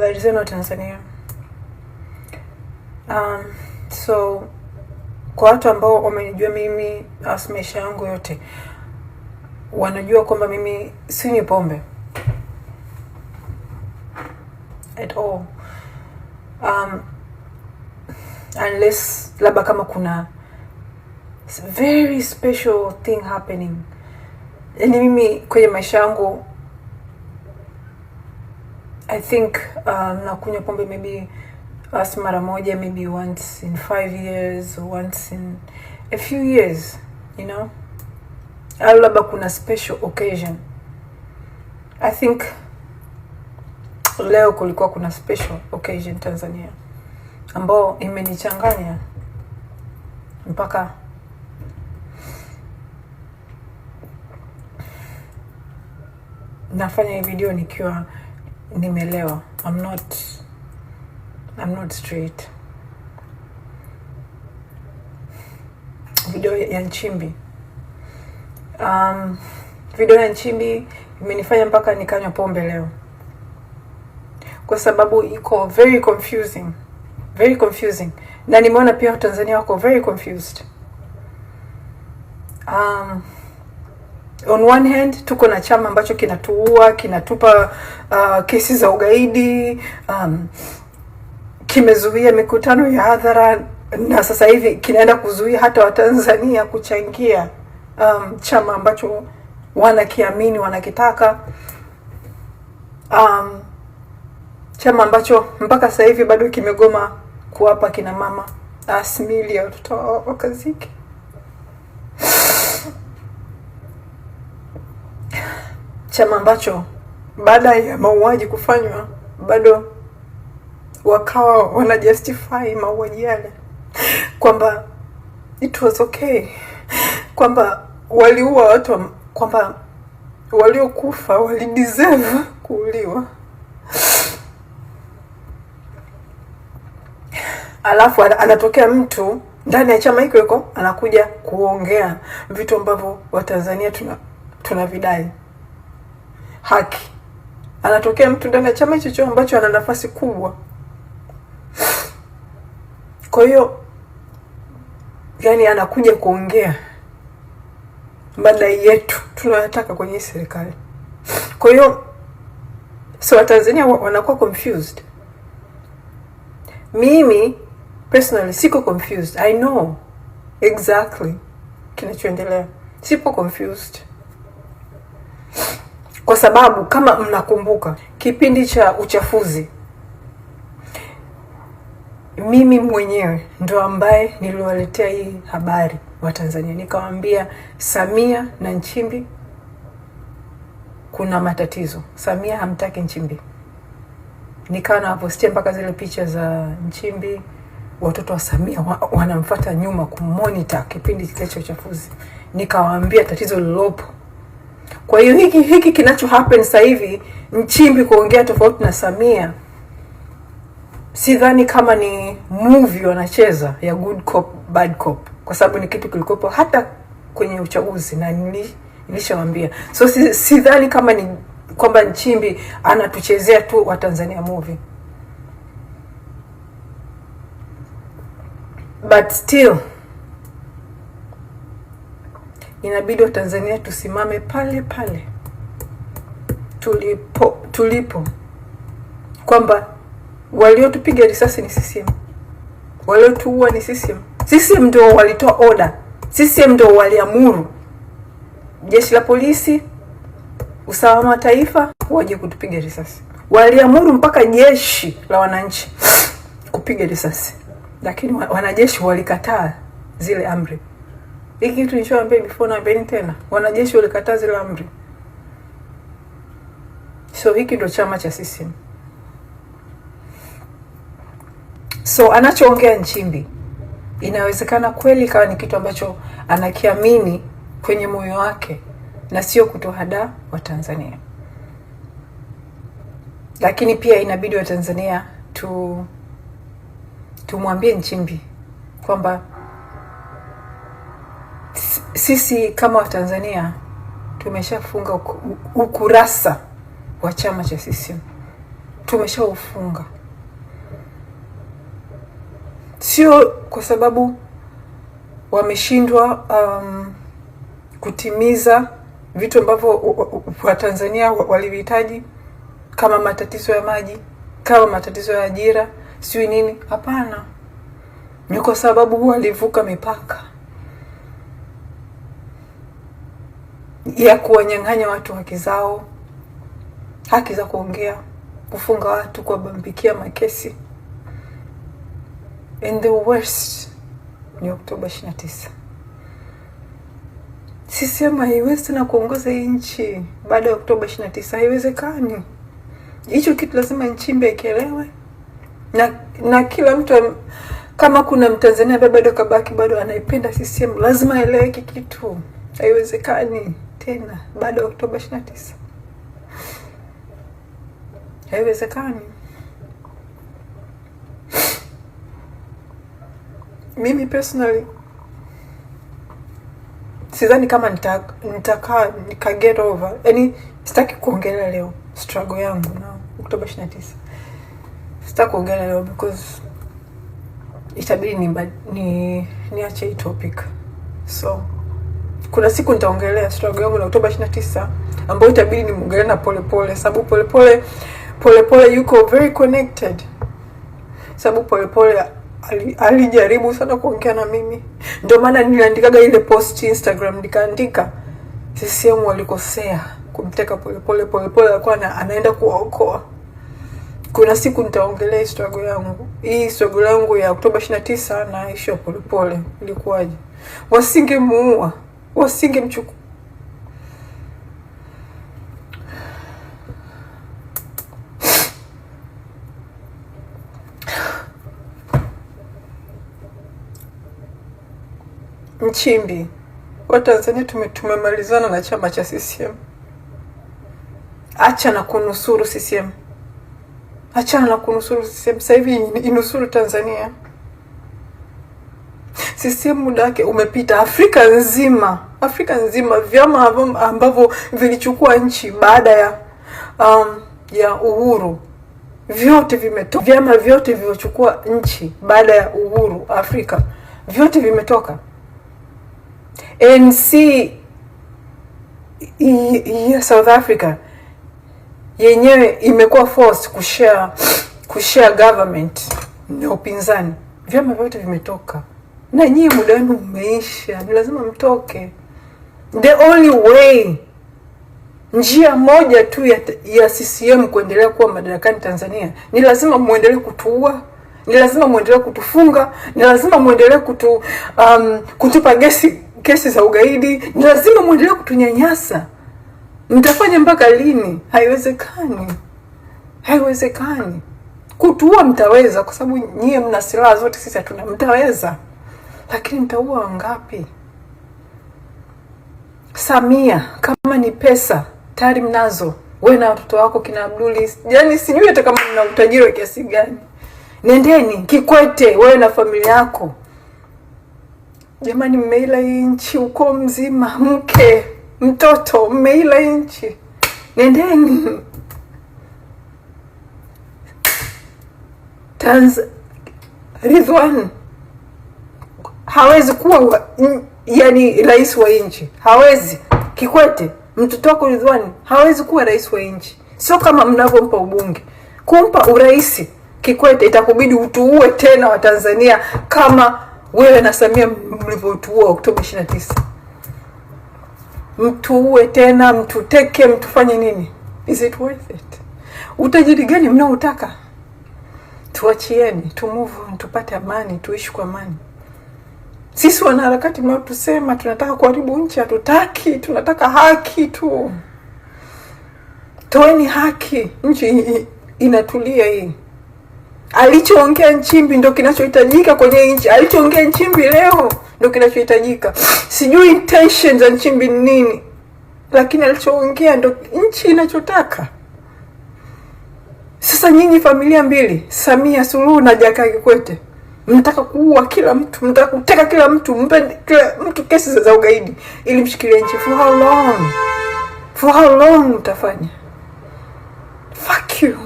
Habari zenu wa Tanzania. So kwa watu ambao wamenijua mimi as maisha yangu yote wanajua kwamba mimi sinywi pombe at all. Unless labda kama kuna very special thing happening. Yaani mimi kwenye maisha yangu I think nakunywa pombe maybe as mara moja, maybe once in 5 years or once in a few years, au labda kuna special occasion. I think leo kulikuwa kuna special occasion Tanzania ambao imenichanganya mpaka nafanya hii video nikiwa nimelewa. I'm not straight. Video ya Nchimbi, video ya Nchimbi imenifanya mpaka nikanywa pombe leo, kwa sababu iko very confusing, very confusing, na nimeona pia Watanzania wako very confused. On one hand tuko na chama ambacho kinatuua, kinatupa kesi za ugaidi, kimezuia mikutano ya hadhara na sasa hivi kinaenda kuzuia hata Watanzania kuchangia chama ambacho wanakiamini, wanakitaka, chama ambacho mpaka sasa hivi bado kimegoma kuwapa kina mama asmili ya watoto wao wakazike. Chama ambacho baada ya mauaji kufanywa bado wakawa wana justify mauaji yale kwamba it was okay, kwamba waliua watu, kwamba waliokufa walideserve kuuliwa. Alafu anatokea mtu ndani ya chama hiko hiko anakuja kuongea vitu ambavyo Watanzania tunavidai haki. Anatokea mtu ndani ya chama hicho ambacho ana nafasi kubwa. Kwa hiyo yani anakuja kuongea madai yetu tunayotaka kwenye serikali. Kwa hiyo so Watanzania wanakuwa confused. Mimi personally siko confused. I know exactly kinachoendelea, sipo confused kwa sababu kama mnakumbuka kipindi cha uchafuzi, mimi mwenyewe ndo ambaye niliwaletea hii habari wa Tanzania, nikawaambia Samia na Nchimbi kuna matatizo, Samia hamtaki Nchimbi. Nikawa nawapostia mpaka zile picha za Nchimbi, watoto wa Samia wanamfuata nyuma kumonita kipindi kile cha uchafuzi, nikawaambia tatizo lililopo. Kwa hiyo hiki kinacho happen sasa hivi, Nchimbi kuongea tofauti na Samia, sidhani kama ni movie wanacheza ya good cop bad cop, kwa sababu ni kitu kilikuwepo hata kwenye uchaguzi na nilishawaambia. So sidhani kama ni kwamba Nchimbi anatuchezea tu Watanzania movie, but still inabidi Watanzania tusimame pale pale tulipo kwamba waliotupiga risasi ni CCM, waliotuua ni CCM. CCM ndio walitoa oda, CCM ndio waliamuru jeshi la polisi, usalama wa taifa waje kutupiga risasi. Waliamuru mpaka jeshi la wananchi kupiga risasi, lakini wanajeshi walikataa zile amri. Hiki kitu nilichoambia before, naambieni tena, wanajeshi walikataa zile amri. So hiki ndo chama cha CCM. So anachoongea Nchimbi inawezekana kweli ikawa ni kitu ambacho anakiamini kwenye moyo wake na sio kutohadaa wa Tanzania, lakini pia inabidi Watanzania tumwambie Nchimbi kwamba sisi kama Watanzania tumeshafunga ukurasa wa chama cha CCM. Tumeshaufunga, sio kwa sababu wameshindwa kutimiza vitu ambavyo Watanzania walivihitaji kama matatizo ya maji, kama matatizo ya ajira, sijui nini. Hapana, ni kwa sababu walivuka mipaka ya kuwanyang'anya watu haki zao, haki za kuongea, kufunga watu, kuwabambikia makesi. And the worst ni Oktoba 29. CCM haiwezi tena kuongoza hii nchi baada ya Oktoba 29, haiwezekani. Hicho kitu lazima Nchimbi akielewe, na kila mtu, kama kuna Mtanzania ambaye bado kabaki bado anaipenda CCM lazima aelewe hiki kitu, haiwezekani tena baada ya Oktoba 29, haiwezekani. Mimi personally sidhani kama nitakaa nika get over, yaani sitaki kuongelea leo struggle yangu na Oktoba 29, sitaki kuongelea leo because itabidi niache hii topic. So kuna siku nitaongelea struggle yangu na Oktoba 29 ambayo itabidi nimuongelee na Polepole, sababu Polepole yuko very connected, sababu Polepole alijaribu sana kuongea na mimi, ndio maana niliandikaga ile post Instagram, nikaandika CCM walikosea kumteka Polepole. Polepole alikuwa anaenda kuwaokoa. Kuna siku nitaongelea hii struggle yangu, hii struggle yangu ya Oktoba 29 na issue ya Polepole ilikuwaje. Wasingemuua, wasingemchukua. Nchimbi, Watanzania tumemalizana na chama cha CCM. Acha na kunusuru CCM, achana na kunusuru CCM. Sasa hivi inusuru Tanzania. CCM muda wake umepita. Afrika nzima, Afrika nzima vyama ambavyo vilichukua nchi baada ya uhuru vyote vimetoka. Vyama vyote vilivyochukua nchi baada ya uhuru Afrika vyote vimetoka. ANC ya South Africa yenyewe imekuwa forced kushare government na upinzani. Vyama vyote vimetoka, na nyie muda wenu umeisha, ni lazima mtoke. The only way, njia moja tu ya CCM kuendelea kuwa madarakani Tanzania ni lazima muendelee kutuua, ni lazima muendelee kutufunga, ni lazima muendelee kutupa kesi za ugaidi, ni lazima muendelee kutunyanyasa. Mtafanya mpaka lini? Haiwezekani, haiwezekani. Kutuua mtaweza, kwa sababu nyie mna silaha zote, sisi hatuna. Mtaweza, lakini mtaua wangapi? Samia, kama ni pesa tayari mnazo, wewe na watoto wako kina Abduli, yaani sijui hata kama mna utajiri wa kiasi gani. Nendeni Kikwete, wewe na familia yako. Jamani, mmeila hii nchi, ukoo mzima, mke, mtoto, mmeila nchi. Nendeni Ridwan hawezi kuwa yani rais wa nchi, hawezi. Kikwete, mtoto wako Ridwan hawezi kuwa rais wa nchi, sio kama mnavyompa ubunge. Kumpa urais Kikwete itakubidi utuue tena Watanzania kama wewe na Samia mlivyotuua Oktoba 29. Mtuue tena, mtuteke, mtufanye nini? Is it worth it? Utajiri gani mnaotaka? Tuachieni, tu move on, tupate amani, tuishi kwa amani. Sisi wanaharakati mnaotusema tunataka kuharibu nchi, hatutaki, tunataka haki tu. Toeni haki, nchi inatulia hii. Alichoongea Nchimbi ndo kinachohitajika kwenye nchi. Alichoongea Nchimbi leo ndo kinachohitajika. Sijui intention za Nchimbi ni nini, lakini alichoongea ndo nchi inachotaka. Sasa nyinyi familia mbili, Samia Suluhu na Jakaya Kikwete, mnataka kuua kila mtu, mnataka kuteka kila mtu, mpe kila mtu kesi za ugaidi ili mshikilie nchi. For how long? For how long mtafanya? Fuck you.